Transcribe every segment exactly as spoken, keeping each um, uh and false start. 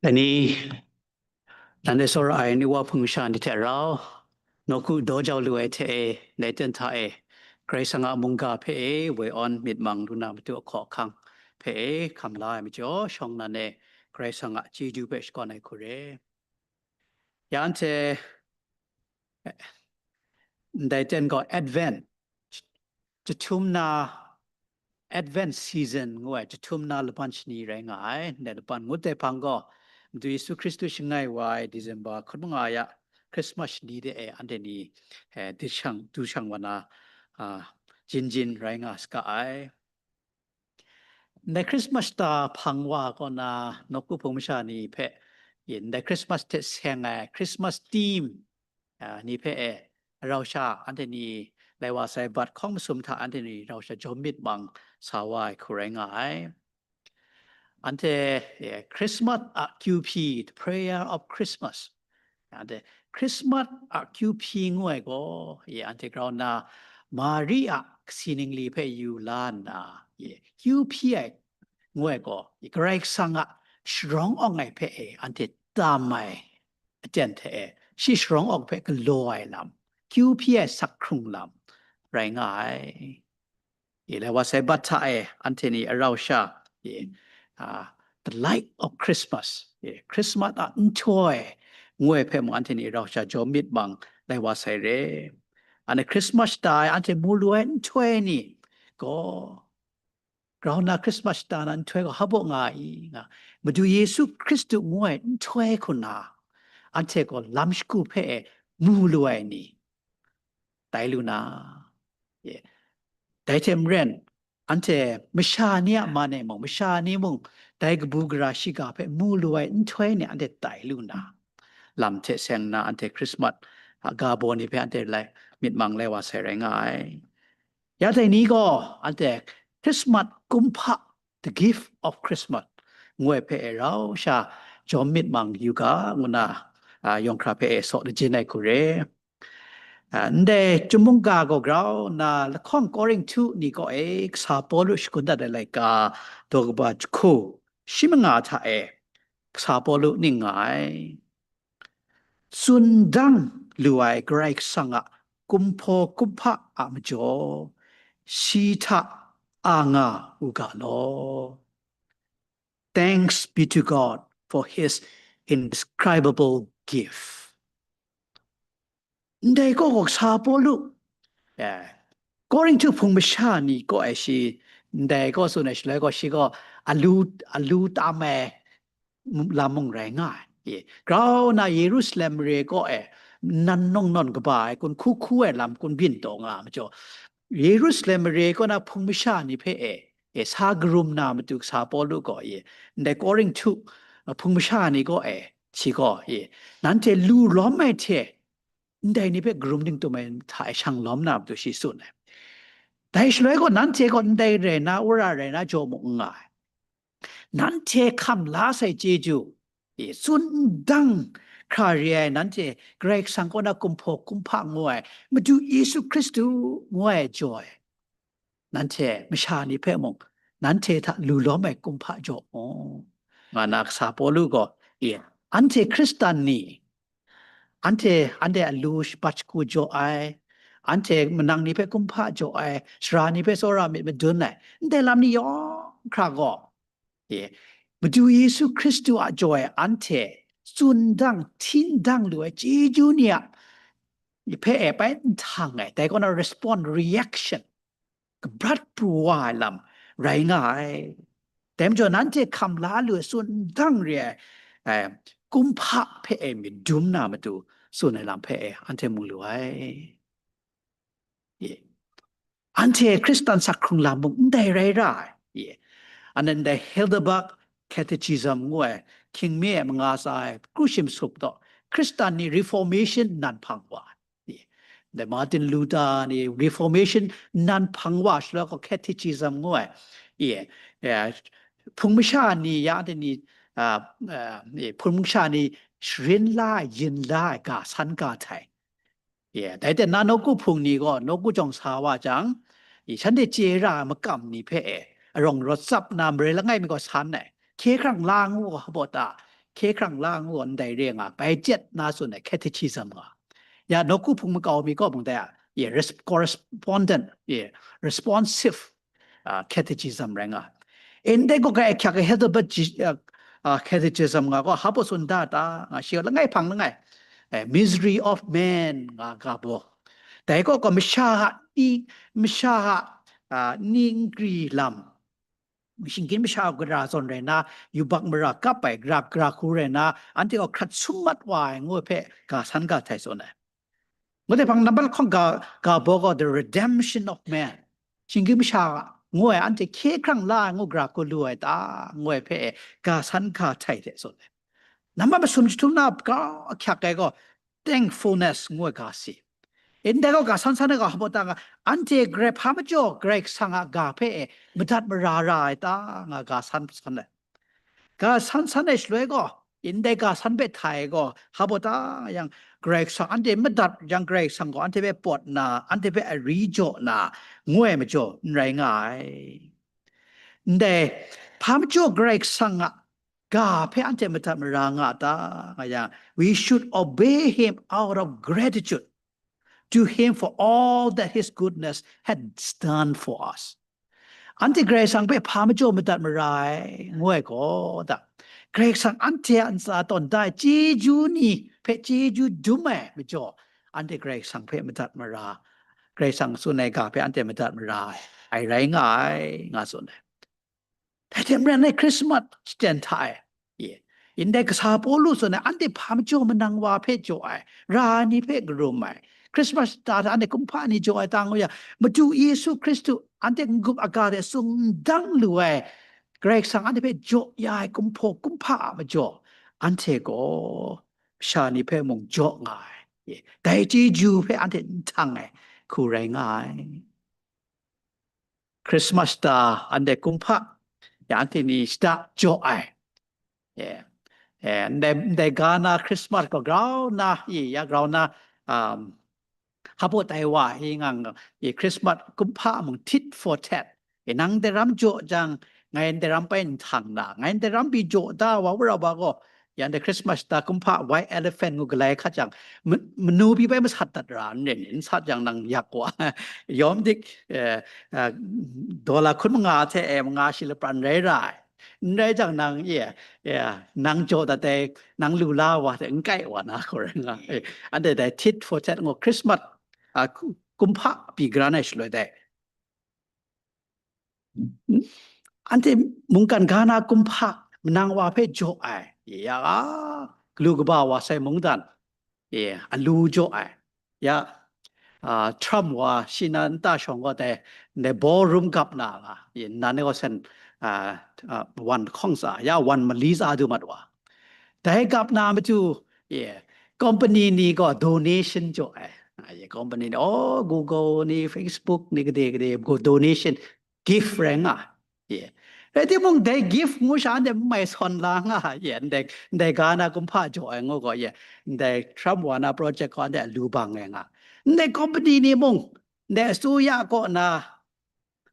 Dai ni, nan de tsawra ai ni wa hpung masha ni hte rau, nawku daw jau lu ai hte e, ndai ten hta e, Karai Kasang a mungga hpe e, woi awn myit mang lu na matu ahkaw ahkang hpe e, hkam la ai majaw, shawng nnan e, Karai Kasang a chyeju hpe shakawn ai hku re. Ya anhte, ndai ten gaw Advent, jahtum na Advent season ngu ai jahtum na laban shani rai nga ai. Ndai laban ngut ai hpang gaw, Madu Yesu Hkristu shangai wa ai December hkun manga ya Christmas shani de e anhte ni, eh, du shang, du shang wa na, ah, jin jin rai nga saga ai. Ndai Christmas shata hpang wa kaw na, nawku hpung masha ni hpe, ndai Christmas hte seng ai Christmas theme, ah, ni hpe e, rau sha anhte ni lai wa sai bat hkawng masum hta anhte ni rau sha jawm myit mang sa wa ai hku rai nga ai. Anhte, eh, Christmas a Q P, the prayer of Christmas. Anhte Christmas a Q P ngu ai gaw, ye, anhte grau nna Mari a kasi ningli hpe yu la nna, ye, Q P ai ngu ai gaw, ye, Karai Kasang a sharawng awng ai hpe e, anhte tam ai aten hte e, shi sharawng awng hpe galaw ai lam, Q P ai sak hkrung lam rai nga ai. I, lai wa sai bat hta e, anhte ni arau sha, i, a, the light of Christmas, i, Christmas a nhtoi ngu ai hpe mung anhte ni arau sha jawm myit mang lai wa sai re. Anhte Christmas shata e anhte mu lu ai nhtoi ni gaw, grau nna Christmas shata na nhtoi gaw hpa baw nga ai i nga, Madu Yesu Hkristu ngu ai nhtoi hku na, anhte gaw lam shagu hpe e mu lu ai ni, tai lu na, ye. Dai hte maren, anhte masha ni a man e mung, masha ni mung, dai kabu gara shiga hpe mu lu ai nhtoi ni anhte tai lu na, lam hte seng nna anhte Christmas a ga baw ni hpe anhte lai myit mang lai wa sai rai nga ai. Ya dai ni gaw, anhte Christmas kumhpa, the gift of Christmas, ngu ai hpe e rau sha jawm myit mang yu ga, ngu na, a, yawng hkra hpe e saw lajin ai hku re. A, ndai Chyum mungga gaw grau nna lahkawng Korinhtu ni kaw e kasa Pawlu shagun dat ai laika daw kaba jahku shi manga hta e kasa Pawlu ning nga ai. Tsun dang lu ai Karai Kasang a kumhpaw kumhpa a majaw, shi hta a nga u ga law. Thanks be to God for his indescribable gift. Ndai kaw gaw sa Pawlu, eh, Korinhtu hpung masha ni kaw ai shi, ndai kaw tsun ai shaloi gaw shi gaw alu, alu tam ai lam mung rai nga ai. Grau na Yerusalem mare kaw e nan nawn nawn kaba ai kun hku hku ai lam kun byin taw nga ai majaw, Yerusalem mare kaw na hpung masha ni hpe e, e, sa karum na matu sa Pawlu gaw e, ndai Korinhtu, a, hpung masha ni kaw e, shi gaw e, nanhte lu lawm ai hte, ndai ni hpe karum dingtum ai hta e shang lawm na matu shi tsun ai. Dai shaloi gaw nanhte gaw ndai rai na, wora rai na jaw mung n nga ai. Nanhte hkam la sai chyeju, e, tsun n dang hkra re ai nanhte Karai Kasang kaw na kumhpaw kumhpa ngu ai, Madu Yesu Hkristu ngu ai jaw e, nanhte masha ni hpe mung, nanhte hta lu lawm ai kumhpa jaw mu, nga na kasa Pawlu gaw, e, anhte Hkristan ni, anhte, anhte alu shabat shagu jaw ai, anhte manang ni hpe kumhpa jaw ai, sara ni hpe tsawra myit madun ai, ndai lam ni yawng hkra gaw, e, Madu Yesu Hkristu a jaw e anhte tsun dang, htin dang lu ai chyeju ni a hpe e bai nhtang ai, dai kaw na respond, reaction, kabrat pru wa ai lam rai nga ai. Dai majaw nanhte hkam la lu ai tsun dang re ai, eh, kumhpa hpe e myit dum na matu tsun ai lam hpe e anhte mu lu ai. Ye. Anhte Hkristan sak hkrung lam mung ndai rai ra ai. Ye. Anhte ndai Heidelberg Catechism ngu ai, hkying mi e manga tsa ai kru shim sup taw, Hkristan ni Reformation nan hpang wa ai. Ye. Ndai Martin Luther ni Reformation nan hpang wa shaloi gaw Catechism ngu ai. Ye. Ye. Hpung masha ni ya de ni, a, a, ye, hpung masha ni sharin la ai, yin la ai ga san ga htai. Ye, dai hte na nawku hpung ni gaw nawku jawng sa wa jang, i, shanhte chye ra ai makam ni hpe e, arawng rawt tsap nna marai langai mi gaw san ai, hkye hkrang la ngu gaw hpa baw ta, hkye hkrang la ngu ndai re nga, bai jet na tsun ai catechism nga. Ya, nawku hpung makau mi kaw mung dai a, ye, res-, correspondent, ye, responsive, ah, catechism rai nga. Ndai gaw grai ahkyak ai Heidelberg ji-, ah, ah, catechism nga gaw, hpa baw tsun da ta, nga shi gaw langai hpang langai, eh, misery of man nga ga baw. Dai gaw gaw masha a ni, masha a, ah, ni nkri lam, shinggyim masha a gara zawn rai na, yubak mara kap ai, grap gara hku rai na, anhte gaw hkrat sum mat wa ai ngu hpe ga san ga htai tsun ai. Ngu de hpang nambat lahkawng ga, ga baw gaw the redemption of man. Shinggyim masha ngu ai anhte hkye hkrang la ai ngu gara hku lu ai ta, ngu ai hpe ga san ga htai hte tsun ai. Nambat masum jahtum na grau ahkyak ai gaw thankfulness ngu ai ga si. Ndai gaw ga san san ai gaw hpa baw ta nga, anhte grai hpa majaw Karai Kasang a ga hpe e madat mara ra ai ta nga ga san san ai. Ga san san ai shaloi gaw, ndai ga san hpe htai ai gaw, hpa baw ta nga yang, Karai Kasang anhte madat yang Karai Kasang gaw anhte hpe pawt na, anhte hpe ari jaw na, ngu ai majaw n rai nga ai. Ndai, hpa majaw Karai Kasang a ga hpe anhte madat mara nga a ta, nga yang, we should obey him out of gratitude to him for all that his goodness had done for us. Anhte Karai Kasang hpe hpa majaw madat mara ai, ngu ai gaw, da, Karai Kasang anhte a ntsa tawn da ai chyeju ni hpe chyeju dum ai majaw, anhte Karai Kasang hpe madat mara, Karai Kasang tsun ai ga hpe anhte madat mara ai, ai rai nga ai, nga tsun ai. Dai hte maren ai Christmas shatan hta e, ye, ndai kasa Pawlu tsun ai, anhte hpa majaw manang wa hpe jaw ai, ra ai ni hpe karum ai, Christmas shata hta anhte kumhpa ni jaw ai ta ngu yang, Madu Yesu Hkristu anhte n-gup aga hte tsun n dang lu ai, Karai Kasang anhte hpe jaw ya ai kumhpaw kumhpa a majaw, anhte gaw masha ni hpe mung jaw nga ai, ye, dai chyeju hpe anhte n htang ai hku rai nga ai. Christmas ta anhte kumhpa, ya anhte ni shada jaw ai. Yeah. Eh, ndai, ndai ga na Christmas gaw grau na, i, ya grau na, um, hpa baw tai wa, i ngang, i Christmas kumhpa mung tit for tat. I nang dai ram jaw jang, ngai ndai ram bai n htang na, ngai ndai ram pyi jaw da wa, wora wa gaw, yan de Christmas ta kumhpa white elephant ngu galai hkat jang, ma-, manu pyi bai masat dat ra, n ren, n sat jang nang yak wa. Yawm dik, eh, eh, dollar hkun manga hte e manga shi lapran rai ra ai. N rai jang nang, ye, ye, nang jaw dat ai, nang lu la wa hte n kai wa na hku rai nga. Eh, anhte dai tit for tat ngu Christmas, ah, ku-, kumhpa pyi garan ai shaloi dai. Anhte mungkan ga na kumhpa manang wa hpe jaw ai, ya, a, galu kaba wa sai mungdan, ya, alu jaw ai, ya, a, Trump wa shi na nta shawng gaw dai, dai ballroom gap na ga, ya, nan e gaw sen, a, a, wan hkawng tsa, ya, wan mali tsa du mat wa. Dai gap na matu, ye, company ni gaw donation jaw ai. A, ye, company ni, oh, Google ni, Facebook ni, gade gade, gaw donation, gift rai nga. Ye. Rai timung, dai gift ngu sha anhte n mai sawn la nga, ye, ndai, ndai ga na kumhpa jaw ai ngu gaw, ye, ndai Trump wa na project gaw anhte lu bang ai nga. Ndai company ni mung, ndai asuya kaw na,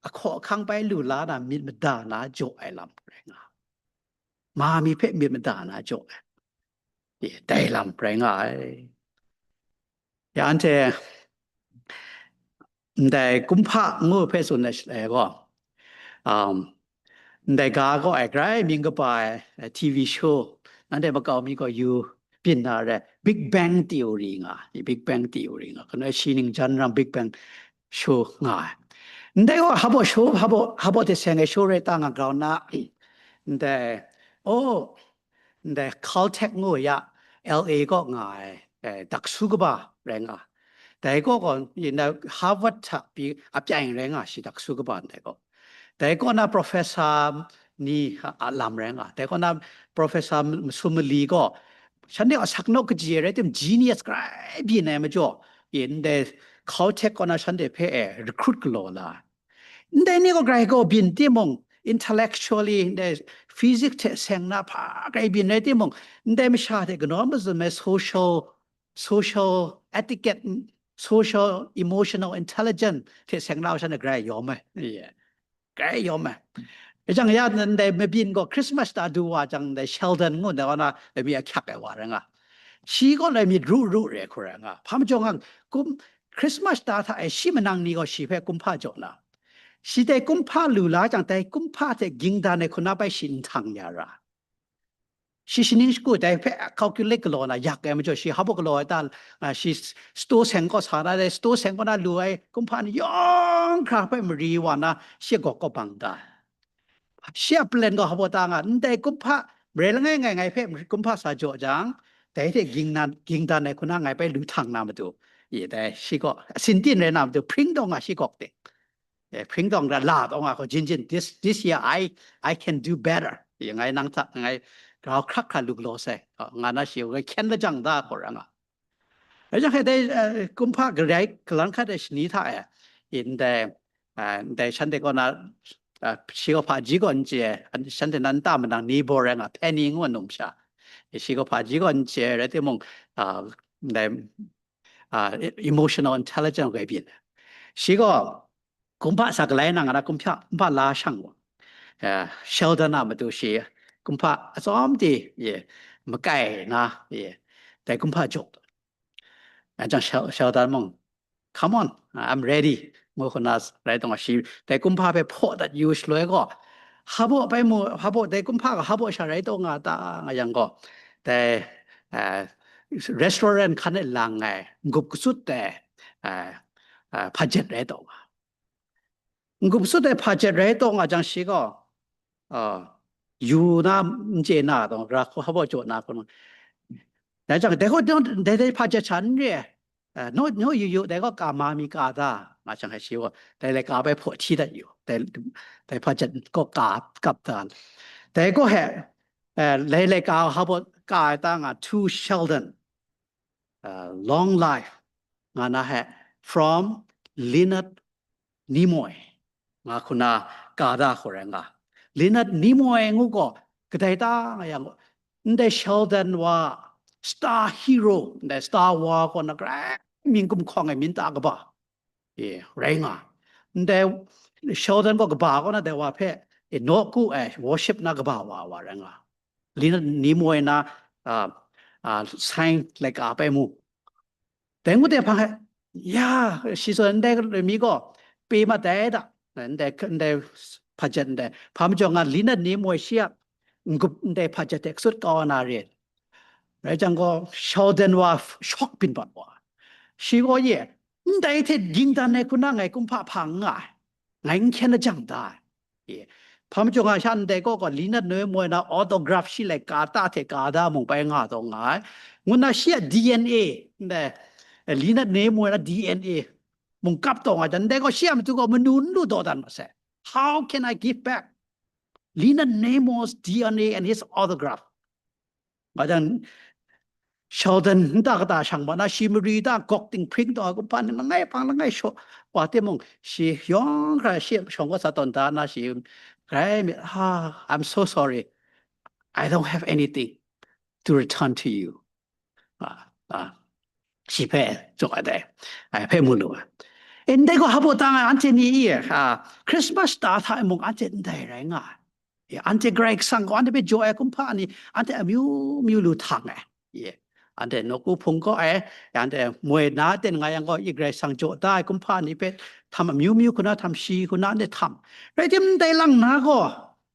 ahkaw ahkang bai lu la na, myit mada na jaw ai lam rai nga. Ma mi hpe myit mada na jaw ai. Ye, dai lam rai nga ai. Ya, anhte ndai kumhpa ngu hpe tsun ai shaloi gaw, um, ndai ga gaw ai grai mying kaba ai, eh, T V show, nanhte makau mi gaw yu byin na re, Big Bang Theory nga, Big Bang Theory nga, kanu shi ning jan ram Big Bang show nga ai. Ndai gaw hpa baw show, hpa baw, hpa baw hte seng ai show rai ta nga grau na, ndai, oh, ndai Caltech ngu ya, L A kaw nga ai, eh, daksu kaba rai nga. Dai kaw gaw, yin na Harvard hta pyi a pyaing rai nga shi daksu kaba ndai kaw. Dai kaw na professor ni a, a lam rai nga. Dai kaw na professor masum mali gaw, shanhte gaw saknawk kaji ai rai tim, genius grai byin ai majaw, yin dai Caltech kaw na shanhte hpe e recruit galaw la ai. Ndai ni gaw grai gaw byin timung, intellectually, ndai physics hte seng na hpa grai byin rai timung, ndai masha hte kanawn mazum ai social, social etiquette, social emotional intelligence hte seng na masha ni grai yawm ai. Yeah. Grai yawm ai. E jang ya ndai mabyin gaw Christmas ta du wa jang ndai Sheldon ngu ndai wa na lami ahkyak ai wa rai nga. Shi gaw lami ru ru re hku rai nga. Hpa majaw nga kum Christmas ta hta e shi manang ni gaw shi hpe kumhpa jaw na. Shi dai kumhpa lu la jang dai kumhpa hte ging dan ai hku na bai shi nhtang ya ra. Shi shaning shagu dai hpe calculate galaw na yak ai majaw shi hpa galaw ai ta, ah, shi sto seng kaw sa na dai sto seng kaw na lu ai kumhpa ni yawng hkra hpe mari wa na shi gaw kaw bang da. Shi a plan gaw hpa ta nga, ndai kumhpa, marai langai ngai ngai hpe kumhpa sa jaw jang, dai hte ging nan, ging dan ai hku na ngai bai lu htang na matu, i dai shi gaw, asin tin rai na matu, hpring taw nga shi gawk ting. Eh, hpring taw nga la taw nga hku, jin jin, this, this year I, I can do better. I ngai nang hta, ngai grau hkrak hkra lu galaw sai, nga na shi, ngai hkyen lajang da hku ra nga. Rai jang hte dai, eh, kumhpa garai galan hkat ai shani hta e, ndai, eh, ndai shanhte kaw na, eh, shi gaw hpaji gaw n chye ai, an-, shanhte nan nta manang ni bor rai nga, Penny ngu ai numsha. Shi gaw hpaji gaw n chye ai, rai timung, ah, ndai, ah, e-, emotional intelligence gai byin. Shi gaw kumhpa sa galai nang a na kumhpa, kumhpa la shang wa. Eh, Sheldon a matu shi kumhpa atsawm di, ye, makai na, ye, dai kumhpa jaw. Anhte Shel-, Sheldon mung, "Come on, I'm ready," ngu hku na rai taw nga shi, dai kumhpa hpe hpaw dat yu shaloi gaw, hpa baw bai mu, hpa baw dai kumhpa ga hpa baw sha rai taw nga ta nga yang gaw, dai, eh, restaurant hkan e lang ai, n-gup katsut ai, eh, eh, hpajet rai taw nga. N-gup katsut ai hpajet rai taw nga jang shi gaw, ah, yu na n chye na taw, ra hku hpa baw jaw na hku, dai jang, dai gaw dai, dai hpajet sha n re ai, ah, naw, naw yu yu, dai gaw ka ma mi ka da, nga jang, shi gaw, dai laika bai hpaw hti dat yu, dai, dai hpajet gaw ka kap da. Dai gaw he, eh, lai laika hpa baw ka ai ta nga, to Sheldon, uh, long life, nga na he, from Leonard Nimoy, nga hku na ka da hku rai nga. Leonard Nimoy ngu gaw, kadai ta nga yang, ndai Sheldon wa, star hero, ndai Star War kaw na grai mying gumhkawng ai myin ta kaba, e, rai nga. Ndai Sheldon gaw kaba kaw na dai wa hpe, e, nawku ai worship na kaba wa, wa rai nga. Leonard Nimoy na, ah, ah, sign laika bai mu. Dai ngut ai hpang e, ya, shi zawn ndai mi gaw, pe mat dai da, ndai, ndai hpajet ndai, hpa majaw nga Leonard Nimoy shi a n-gup ndai hpajet hte katsut kau na re. Rai jang gaw, Sheldon wa shawk byin bat wa. Shi gaw ye, ndai hte ging dan ai hku na ngai kumhpa hpa n nga ai, ngai n hkyen lajang da ai. Ye. Hpa majaw nga sha ndai gaw gaw, Leonard Nimoy na autograph shi laika ta hte ka da mung bai nga taw nga ai. Ngu na shi a D N A, ndai, eh, Leonard Nimoy na D N A mung kap taw nga jang, ndai gaw shi a matu gaw manu n lu dawdan ma sai. How can I give back Leonard Nimoy's D N A and his autograph? Nga jang, Sheldon nta kata shang ma na, shi mari ta gawk ting hpring taw, kumhpa ni langai hpang langai shaw wa timung, shi yawng hkra shi shawng kaw sa tawn da na, shi grai mi, "Ah, I'm so sorry. I don't have anything to return to you." Ah, ah. Shi hpe jaw ai dai. Ai hpe mu lu ai. E, ndai gaw hpa baw ta nga ai, anhte ni e, ah, Christmas ta hta e mung anhte ndai rai nga ai. E, anhte Karai Kasang gaw anhte hpe jaw ai kumhpa ni, anhte amyu myu lu htang ai. Ye, anhte nawku hpung kaw e, anhte moi na ten nga yang gaw, i Karai Kasang jaw da ai kumhpa ni hpe htam amyu myu hku na htam shi hku na anhte htam. Rai tim, ndai lang na gaw,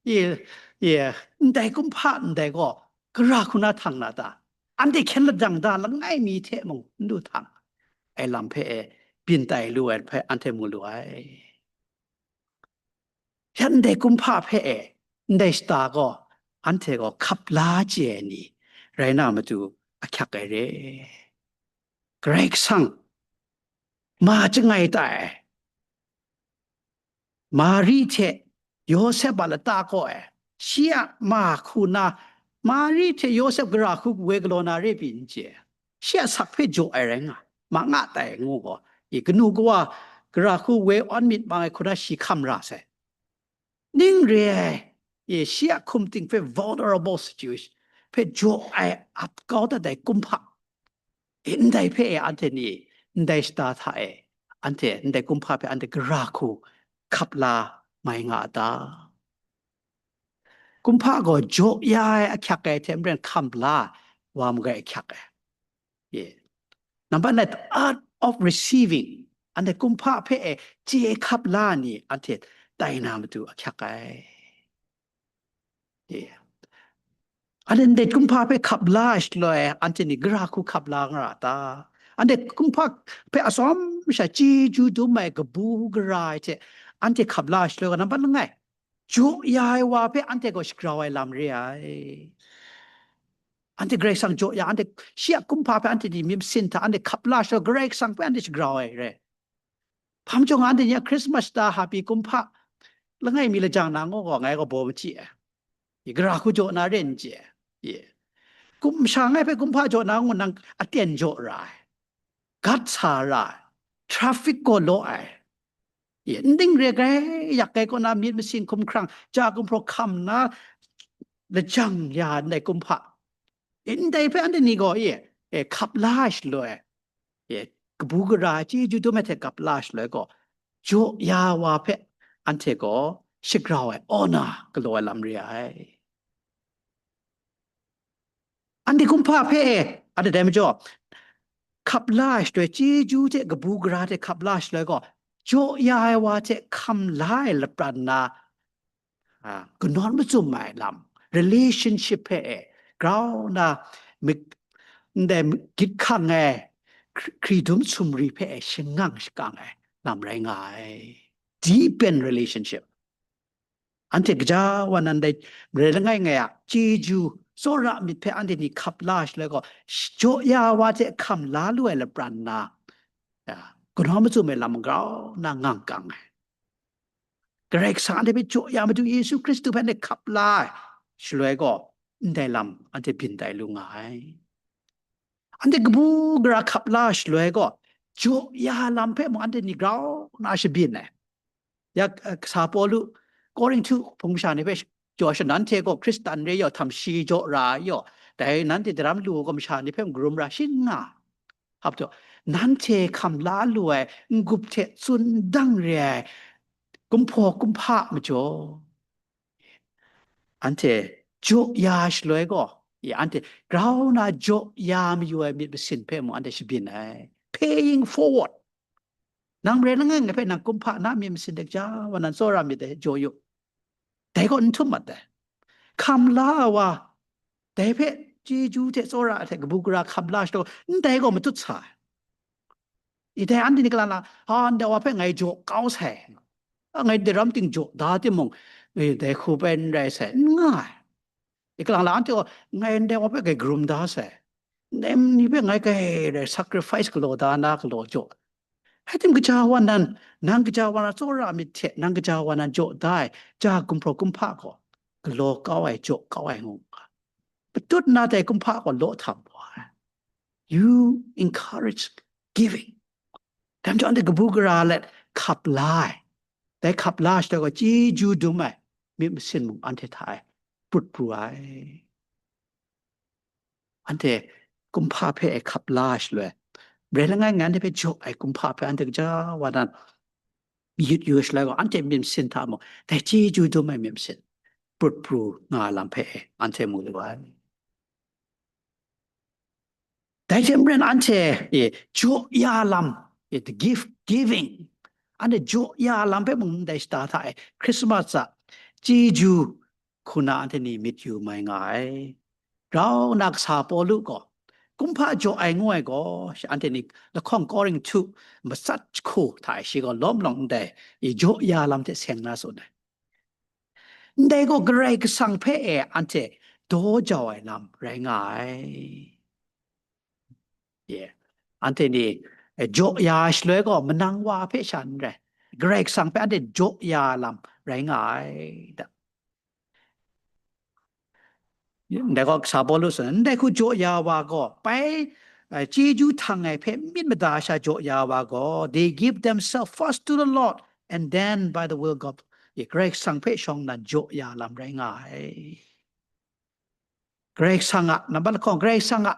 ye, ye, ndai kumhpa ndai gaw, gara hku na htang na ta? Anhte hkyen lajang da, langai mi hte mung n lu htang ai lam hpe e, byin tai lu ai hpe anhte mu lu ai. Ya, ndai kumhpa hpe e, ndai shata gaw, anhte gaw hkap la chye ai ni rai na matu ahkyak ai re. Karai Kasang, ma chyangai tai ai, Mari hte Yawsep a lata kaw e, shi a ma hku na, Mari hte Yawsep gara hku woi galaw na re pyi n chye. Shi a asak hpe jaw ai rai nga, ma nga tai ngu gaw, i kanu kawa gara hku woi awn myit mang ai hku na shi hkam ra sai. Ning re ai, e, shi a hkum ting hpe vulnerable situation hpe jaw ai ap kau dat ai kumhpa. E, ndai hpe e anhte ni, ndai shata hta e, anhte, ndai kumhpa hpe anhte gara hku hkap la mai nga a ta? Kumhpa gaw jaw ya ai ahkyak ai hte maren hkam la wa magai ahkyak ai. Ye. Nambat nai, the art of receiving. Anhte kumhpa hpe e chye hkap la ni anhte tai na matu ahkyak ai. Ye. Anhte ndai kumhpa hpe hkap la ai shaloi, anhte ni gara hku hkap la nga ra ta? Anhte kumhpa hpe atsawm sha chyeju dum ai kabu gara ai hte anhte hkap la ai shaloi, nambat langai, jaw ya ai wa hpe anhte gaw shagrau ai lam re ai. Anhte Karai Kasang jaw ya, anhte shi a kumhpa hpe anhte ni myit masin hta anhte hkap la ai shaloi, Karai Kasang hpe anhte shagrau ai re. Hpa majaw nga, anhte ni a Christmas ta happy kumhpa langai mi lajang na ngu gaw, ngai gaw baw machyi ai. Ye, gara hku jaw na re n chye ai. Ye. Kum sha ngai hpe kumhpa jaw na ngu nang aten jaw ra ai. Gat sa ra ai. Traffic gaw law ai. Ye, n ding re ai, yak ai kaw na myit masin hkumhkrang, ja gumhpraw hkam na lajang ya ndai kumhpa. Ye, ndai hpe anhte ni gaw, ye, e, hkap la ai shaloi, e, kabu gara chyeju dum ai hte hkap la ai shaloi gaw, jaw ya wa hpe anhte gaw shagrau ai, honor galaw ai lam re ai. Anhte kumhpa hpe e, anhte dai majaw, hkap la ai shaloi, chyeju hte kabu gara hte hkap la ai shaloi gaw, jaw ya ai wa hte hkam la ai lapran na, a, kanawn machyum ai lam, relationship hpe e, grau na, mi-, ndai gyit hkang ai, hkri-, hkridum sumri hpe e shangang shakang ai lam rai nga ai. Deepen relationship. Anhte gaja wa nan dai marai langai ngai a chyeju tsawra myit hpe anhte ni hkap la ai shaloi gaw, sh-, jaw ya wa hte hkam la lu ai lapran na, ya, kanawn machyum ai lam grau na ngang kang ai. Karai Kasang anhte hpe jaw ya Madu Yesu Hkristu hpe anhte hkap la ai shaloi gaw, ndai lam anhte byin tai lu nga ai. Anhte kabu gara hkap la ai shaloi gaw, jaw ya lam hpe mung anhte ni grau na shabyin ai. Ya, eh, kasa Pawlu, Korinhtu hpung masha ni hpe jaw sha, nanhte gaw Hkristan re yaw, htam shi jaw ra yaw, dai nanhte daram lu ai gaw masha ni hpe mung karum ra shin nga. Hap taw, nanhte hkam la lu ai n-gup hte tsun dang re ai kumhpaw kumhpa majaw, anhte jaw ya shaloi gaw, ya, anhte grau na jaw ya mayu ai myit masin hpe mung anhte shabyin ai. Paying forward. Nang rai langai ngai hpe nang kumhpa na myit masin de ja wa nan tsawra myit dai jaw yu. Dai gaw n htum mat ai. Hkam la ai wa, dai hpe chyeju hte tsawra hte kabu gara hkam la ai shaloi, ndai gaw matut sa ai. Idai anhte ni kalang lang, a, ndai wa hpe ngai jaw kau sai. A, ngai daram ting jaw da timung, e, dai hku bai n rai sai, n nga ai. I kalang la anhte gaw, ngai ndai wa hpe kai karum da sai. Ndai ni hpe ngai kai rai sacrifice galaw da na galaw jaw. Hai tim gaja wa nan, nang gaja wa na tsawra myit hte, nang gaja wa nan jaw da ai, ja gumhpraw kumhpa gaw, galaw kau ai, jaw kau ai ngu nga. Patut na dai kumhpa gaw law htam wa ai. You encourage giving. Dai majaw anhte kabu gara let hkap la ai. Dai hkap la ai shaloi gaw chyeju dum ai myit masin mung anhte hta e prut pru ai. Anhte kumhpa hpe e hkap la ai shaloi, rai langai ngai anhte hpe jaw ai kumhpa hpe anhte gaja wa nan yut yu ai shaloi gaw, anhte myit masin hta mung dai chyeju dum ai myit masin prut pru nga ai lam hpe e anhte mu lu ai. Dai hte maren anhte, e, jaw ya lam, e, the gift giving, anhte jaw ya lam hpe mung ndai shata hta e Christmas a chyeju hku na anhte ni myit yu mai nga ai. Grau na kasa Pawlu gaw, kumhpa jaw ai ngu ai gaw, shi anhte ni lahkawng Korinhtu matsat jahku hta e shi gaw lawm lawng ndai, e, jaw ya lam hte seng na tsun ai. Ndai gaw Karai Kasang hpe e anhte daw jau ai lam rai nga ai. Ye. Anhte ni, e, jaw ya ai shaloi gaw manang wa hpe sha n rai, Karai Kasang hpe anhte jaw ya ai lam rai nga ai. Da. Ndai gaw kasa Pawlu tsun, ndai hku jaw ya wa gaw, pai, eh, chyeju htang ai hpe myit mada sha jaw ya wa gaw, they give themselves first to the Lord and then by the will of God. Ye, Karai Kasang hpe shawng nnan jaw ya lam rai nga ai. Karai Kasang a, nambat lahkawng, Karai Kasang a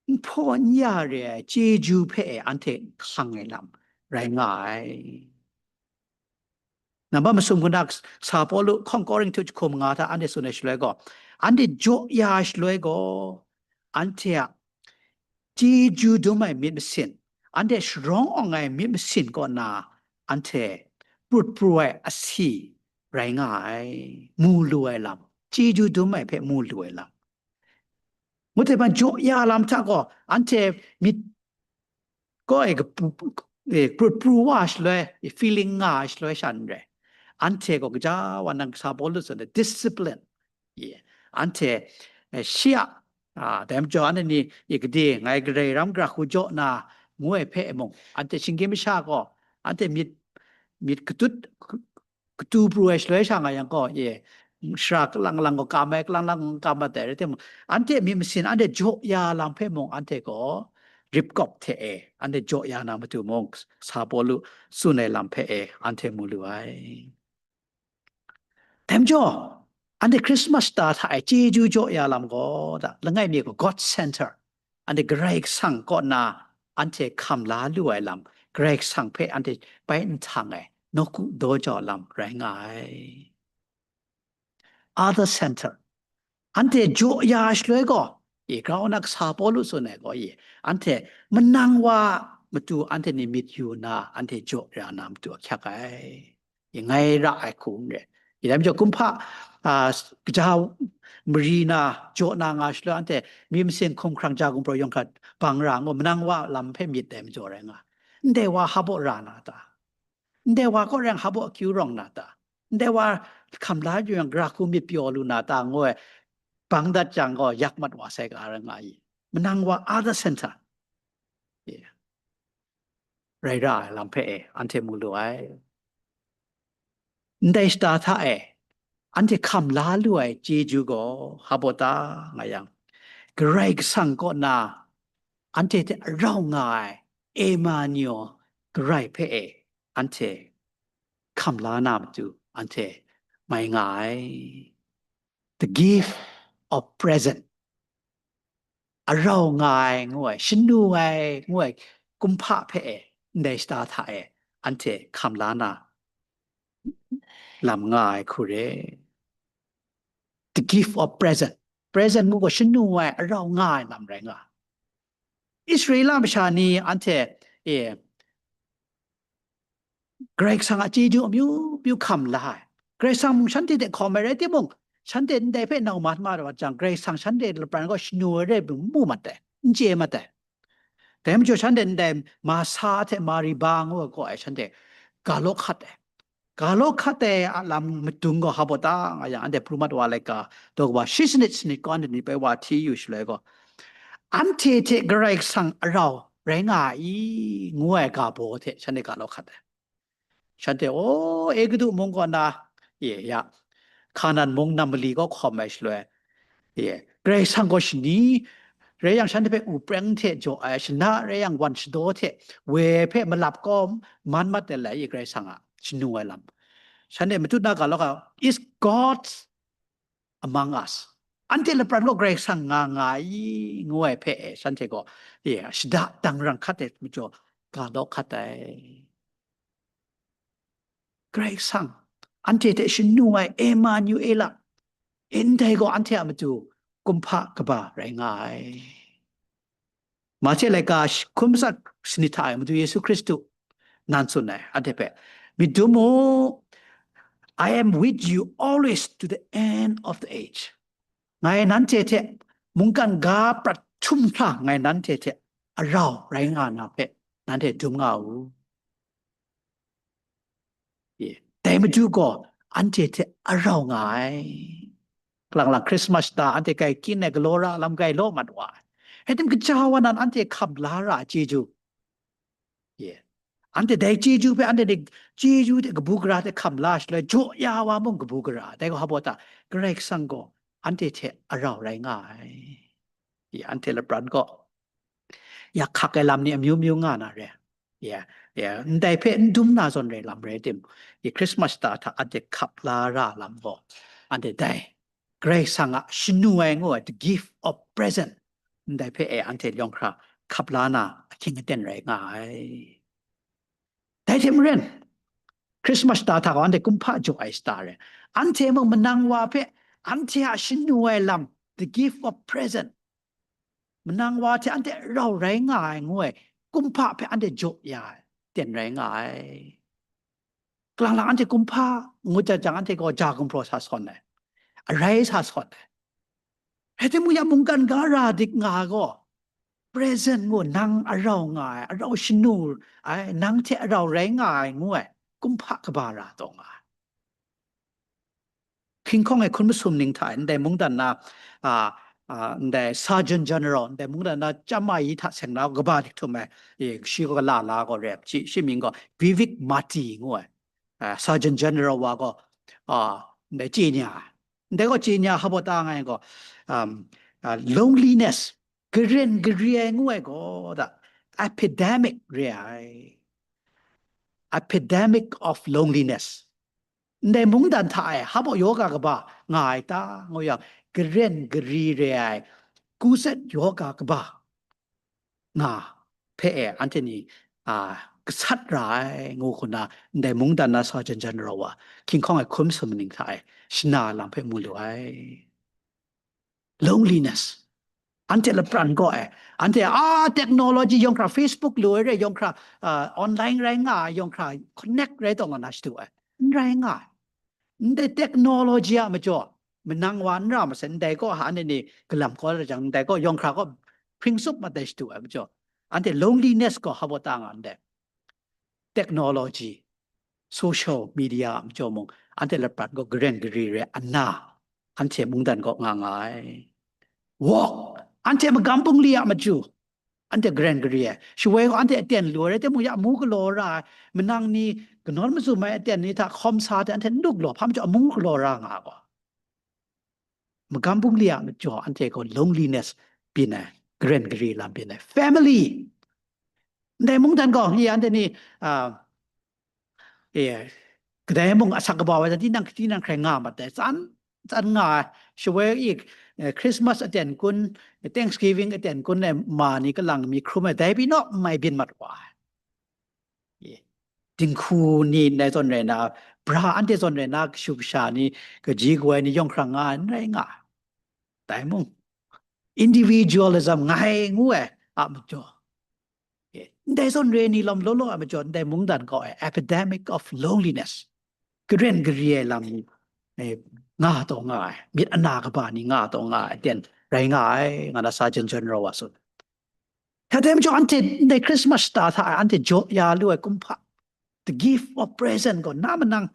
nhpaw n ya re ai chyeju hpe anhte hkang ai lam rai nga ai. Nambat masum hku na sa Pawlu hkawng Korinhtu jahku manga hta anhte tsun ai shaloi gaw, anhte jaw ya ai shaloi gaw, anhte a chyeju dum ai myit masin, anhte sharawng awng ai myit masin kaw na anhte prut pru ai asi rai nga ai, mu lu ai lam, chyeju dum ai hpe mu lu ai lam. Ngut e ban jaw ya lam hta gaw, anhte myit gaw e kapu- e, prut pru wa ai shaloi, e, feeling nga ai shaloi sha n rai. Anhte gaw kaja wa nang sa Pawlu tsun ai discipline. Ye, anhte, e, shi a, a, dai majaw anhte ni, e, gade ngai Karai ram gara hku jaw na ngu ai hpe mung, anhte shinggyim masha gaw, anhte myit, myit katut, katu pru ai shaloi sha nga yang gaw, ye, shara kalang lang gaw kam ai, kalang lang gaw kam ai dai rai timung, anhte myit masin, anhte jaw ya lam hpe mung, anhte gaw rip kawp hte e, anhte jaw ya na matu mung, sa Pawlu tsun ai lam hpe e, anhte mu lu ai. Dai majaw, anhte Christmas shata hta e chyeju jaw ya lam gaw, da, langai mi gaw God Center, anhte Karai Kasang kaw na anhte hkam la lu ai lam, Karai Kasang hpe anhte bai nhtang ai, nawku daw jau lam rai nga ai. Other Center, anhte jaw ya ai shaloi gaw, e, grau na kasa Pawlu tsun ai gaw, e, anhte manang wa matu anhte ni myit yu nna, anhte jaw ya na matu ahkyak ai. E, ngai ra ai hku n rai. E, dai majaw, kumhpa, a, kaja mari na jaw na nga shaloi, anhte myit masin hkum hkrang ja gumpraw yawng hkra bang ra ngu, manang wa lam hpe myit dai majaw rai nga. Ndai wa hpa baw ra na ta? Ndai wa kaw rai hpa baw akyu rawng na ta? Ndai wa hkam la yu yang, gara hku myit pyaw lu na ta? Ngu ai, bang dat jang gaw, yak mat wa sai ga rai nga i. Manang wa other center. Yeah. Rai ra ai lam hpe e, anhte mu lu ai. Ndai shata hta e, anhte hkam la lu ai chyeju gaw hpa baw ta nga yang, Karai Kasang kaw na anhte hte arau nga ai Emmanuel Karai hpe e, anhte hkam la na matu, anhte mai nga ai. The gift of present. Arau nga ai ngu ai, shanu ai ngu ai kumhpa hpe e, ndai shata hta e, anhte hkam la na lam nga ai hku re. The gift of present. Present ngu gaw shanu ai, arau nga ai lam rai nga. Israela masha ni anhte, e, Karai Kasang a chyeju amyu myu hkam la ai. Karai Kasang mung shanhte hte hkawm ai rai timung, shanhte ndai hpe nau mat mat wa jang, Karai Kasang shanhte lapran gaw shanu ai rai mu mat ai, n chye mat ai. Dai majaw shanhte ndai Masa hte Mariba ngu ai kaw ai shanhte ga law hkat ai. Ga law hkat ai a lam madung gaw hpa baw ta nga yang, anhte Pru Mat Wa laika daw kaba shi sanit sanit gaw anhte ni bai wa hti yu shaloi gaw, anhte hte Karai Kasang arau rai nga ai i, ngu ai ga baw hte shanhte ga law hkat ai. Shanhte, o, Egutu mung kaw na, ye, ya, Hkanan mung nam mali kaw hkawm ai shaloi, ye, Karai Kasang gaw shani rai yang, shanhte hpe u preng hte jaw ai, shana rai yang, wan shadaw hte woi hpe malap kaw man mat ai lai, ye, Karai Kasang a shanu ai lam. Shanhte matut na ga law ga, is God among us? Anhte lapran gaw Karai Kasang nga nga i, ngu ai hpe e, shanhte gaw, ye, shada dangrang hkat ai majaw, ga law hkat ai. Karai Kasang anhte hte shanu ai Emmanuela, ndai gaw anhte a matu kumhpa kaba rai nga ai. Mahte laika sh- hkum matsat sanit hta e Madu Yesu Hkristu nan tsun ai, anhte hpe, "Myit dum mu, I am with you always to the end of the age." Ngai nanhte hte mungkan ga prat htum hkra ngai nanhte hte arau rai nga na hpe nanhte dum nga u. Ye. Dai Madu gaw anhte hte arau nga ai. Kalang lang Christmas shata anhte kai kyin ai galaw ra lam kai law mat wa ai. Rai tim, kaja wa nan anhte hkam la ra ai chyeju. Ye. Anhte dai chyeju hpe anhte ni chyeju hte kabu gara hte hkam la shaloi, jaw ya wa mung kabu gara. Dai gaw hpa baw ta, Karai Kasang gaw anhte hte arau rai nga ai. Ye, anhte lapran gaw yak hkak ai lam ni amyu myu nga na re. Ya, ya, ndai hpe n dum na zawn rai lam rai tim, i Christmas shata hta anhte hkap la ra lam gaw, anhte dai Karai Kasang a shanu ai ngu ai, the gift of present, ndai hpe e anhte yawng hkra hkap la na ahkying aten rai nga ai. Dai hte maren, Christmas shata hta gaw anhte kumhpa jaw ai shata re. Anhte mung manang wa hpe anhte a shanu ai lam, the gift of present, manang wa hte anhte rau rai nga ai ngu ai kumhpa hpe anhte jaw ya ai ten rai nga ai. Kalang lang anhte kumhpa ngut jang jang anhte gaw ja gumhpraw sa sawn ai, arai sa sawn ai. Rai timung ya mungkan ga ra dik nga ai gaw, present ngu nang arau nga ai, arau shanu ai, nang hte arau rai nga ai ngu ai kumhpa kaba ra taw nga ai. Hkinghkawng e hkun masum ning hta e, ndai mungdan na, a, a, ndai Surgeon General, ndai mungdan na chyam ai hta seng na kaba dik htum ai, e, shi gaw la la gaw rep, shi, shi mying gaw Vivek Murthy ngu ai, a, Surgeon General wa gaw, a, ndai chye nya ai. Ndai gaw chye nya hpa baw ta nga ai gaw, um, a, loneliness, garen gari ai ngu ai gaw da, epidemic re ai. Epidemic of loneliness. Ndai mungdan hta e hpa baw yoga kaba nga ai ta, ngu yang, garen gari re ai, kuset yoga kaba nga hpe e anhte ni, a, gasat ra ai, ngu hku na, ndai mungdan na Surgeon General wa, hkinghkawng e hkun masum ning hta e shana lam hpe mu lu ai. Loneliness. Anhte lapran gaw e, anhte a technology yawng hkra, Facebook lu ai re, yawng hkra, a, online rai nga ai, yawng hkra connect rai taw nga na shadu ai. N rai nga ai. Ndai technology a majaw, manang wa n ra masai, ndai gaw ha anhte ni galam kau la jang, ndai gaw yawng hkra gaw hpring tsup mat ai shadu ai majaw, anhte loneliness gaw hpa baw ta nga ndai. Technology, social media a majaw mung, anhte lapran gaw garen gari re ana, anhte mungdan gaw nga nga ai. Walk, anhte magam bungli a machyu, anhte garen gari ai. Shawoi gaw anhte aten lu ai rai timung, ya mu galaw ra ai, manang ni kanawn mazum ai aten ni hta hkawm sa ai hte anhte n du galaw, hpa majaw amu galaw ra nga ai gaw. Magam bungli a majaw anhte gaw loneliness byin ai, garen gari lam byin ai. Family, ndai mungdan gaw, i anhte ni, a, e, kadai mung asak kaba wa, tinang, tinang hkrai nga mat ai, tsan, tsan nga ai. Shawoi i, e, Christmas aten kun, Thanksgiving aten kun e ma ni kalang mi hkrum ai, dai pyi naw n mai byin mat wa ai. E, dinghku ni ndai zawn rai na, bra anhte zawn rai na, kashu kasha ni, kaji kawai ni yawng hkra nga ai, n rai nga ai. Dai mung, individualism ngai ngu ai a majaw, e, ndai zawn re ni lawm law law ai majaw, ndai mungdan gaw ai epidemic of loneliness, garen gari ai lam ni, e, nga taw nga ai, myit ana kaba ni nga taw nga ai aten rai nga ai, nga na Surgeon General wa tsun. Hta teng majaw anhte ndai Christmas shata hta e anhte jaw ya lu ai kumhpa, the gift of present gaw na manang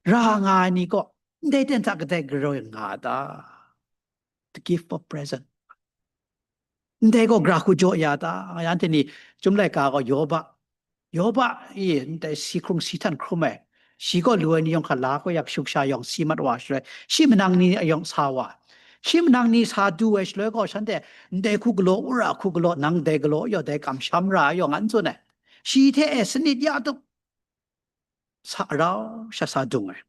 ra nga ai ni gaw, ndai ten hta kadai garaw nga a ta? The gift of present. Ndai gaw gra hku jaw ya ta? Anhte ni, Chyum laika gaw Yoba, Yoba, i, ndai si hkrung si htan hkrum ai, shi gaw lu ai ni yawng hkra la hkoi yak shuksha yawng si mat wa shaloi, shi manang ni ayawng sa wa. Shi manang ni sa du ai shaloi gaw, shanhte ndai hku galaw, wora hku galaw, nang dai galaw yaw, dai kamsham ra yaw, nga n tsun ai. Shi hte e sanit ya tup, sa rau sha sa dung ai.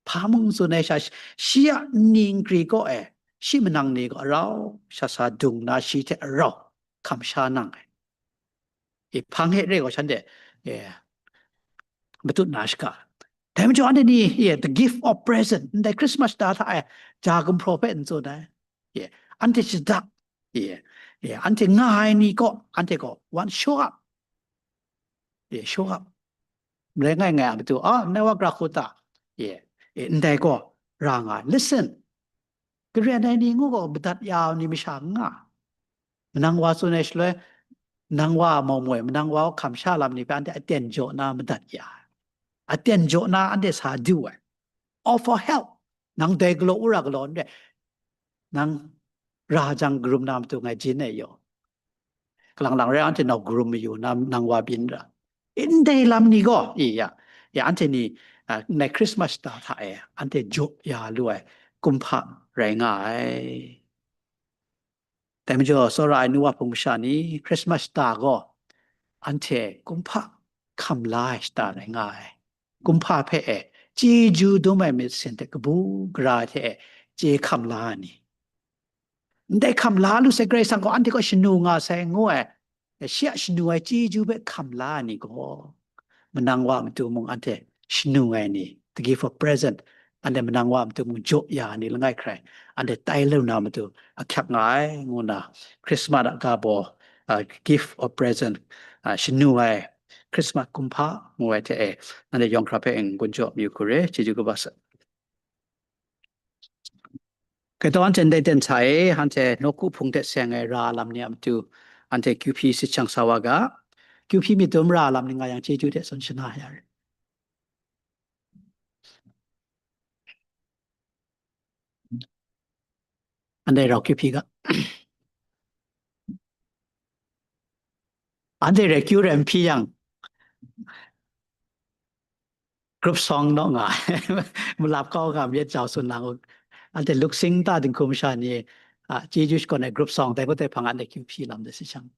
Hpa mung tsun ai sha, shi a nni nkri kaw e, shi manang ni gaw rau sha sa dung na, shi hte rau hkamsha nang ai. I hpang he re gaw shanhte, e, matut na shaga. Dai majaw anhte ni, e, the gift of present, ndai Christmas shata hta e, ja gumhpraw hpe n tsun ai. E, anhte shada, e, e, anhte nga ai ni gaw, anhte gaw, one, show up. E, show up. Marai ngai ngai a matu, a, nai wa gra hku ta? E, e, ndai gaw, ra nga, listen. Garen ai ni ngu gaw, madat ya ai ni masha n nga. Manang wa tsun ai shaloi, nang wa a mau moi, manang wa a hkamsha lam ni hpe anhte aten jaw na madat ya ai. Aten jaw na anhte sa du ai. Offer help. Nang dai galaw, wora galaw n re. Nang ra jang karum na matu ngai jin e yaw. Kalang lang rai anhte nau karum mayu na, nang wa byin ra. Ndai lam ni gaw, i ya, ya anhte ni, a, ndai Christmas shata hta e, anhte jaw ya lu ai kumhpa rai nga ai. Dai majaw, tsawra ai nu wa hpung masha ni, Christmas shata gaw, anhte kumhpa hkam la ai shata rai nga ai. Kumhpa hpe e, chyeju dum ai myit sin hte kabu gara hte e, chye hkam la ai ni. Ndai hkam la lu sai, Karai Kasang gaw anhte kaw shanu nga sai ngu ai, shi a shanu ai chyeju hpe hkam la ai ni gaw, manang wa a matu mung anhte shanu ai ni, the gift of present, anhte manang wa a matu mung jaw ya ai ni langai hkrai, anhte tai lu na matu ahkyak nga ai, ngu nna Christmas a ga baw, a, gift of present, a, shanu ai Christmas kumhpa ngu ai hte e, anhte yawng hkra hpe n-gun jaw mayu hku re, chyeju kaba sa. Kaidaw anhte ndai ten hta e, anhte nawku hpung hte seng ai ra lam ni a matu, anhte Q P sit shang sa wa ga, Q P myit dum ra lam ni nga yang chyeju hte tsun shana ya re. Anhte rau Q P ga. Anhte re Q R M P yang. Group song naw nga ai, malap kau nga myit jau tsun lang u. Anhte luksing ta dinghku masha ni, a, chyeju shakawn ai group song dai hpang dai hpang anhte Q P lam de si shang.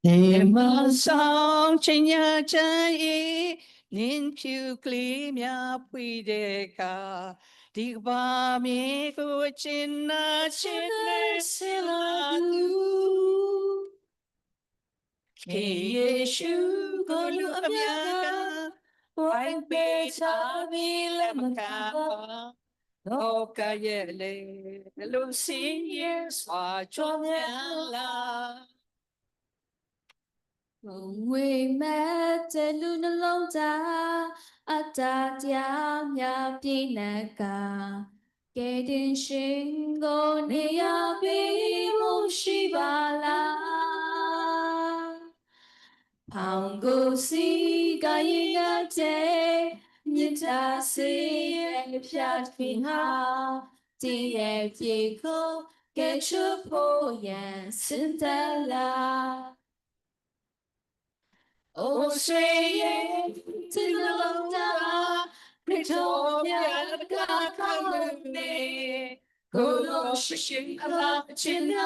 Ni masang chenya chai, nin pyu kli mya pwi de ka, di kaba mi ku chin na chin le sila du. Ke Yesu ko lu amya ka, wai pe cha mi le maka, no ka ye le, lu sing ye swa chom ya la. Wai mette lu na long ta, a ta tia mya pyi na ka, ke din shing go ne ya pe mu shi ba la. Hpang gu si ga yin ya te, myit ta si e pyat hpyi ha, di e pyi hku, ke chup hpo yan sin ta la. O swe ye, tin long ta, Hkristo ya ka ka lu me, ko lo shi shing a la chin na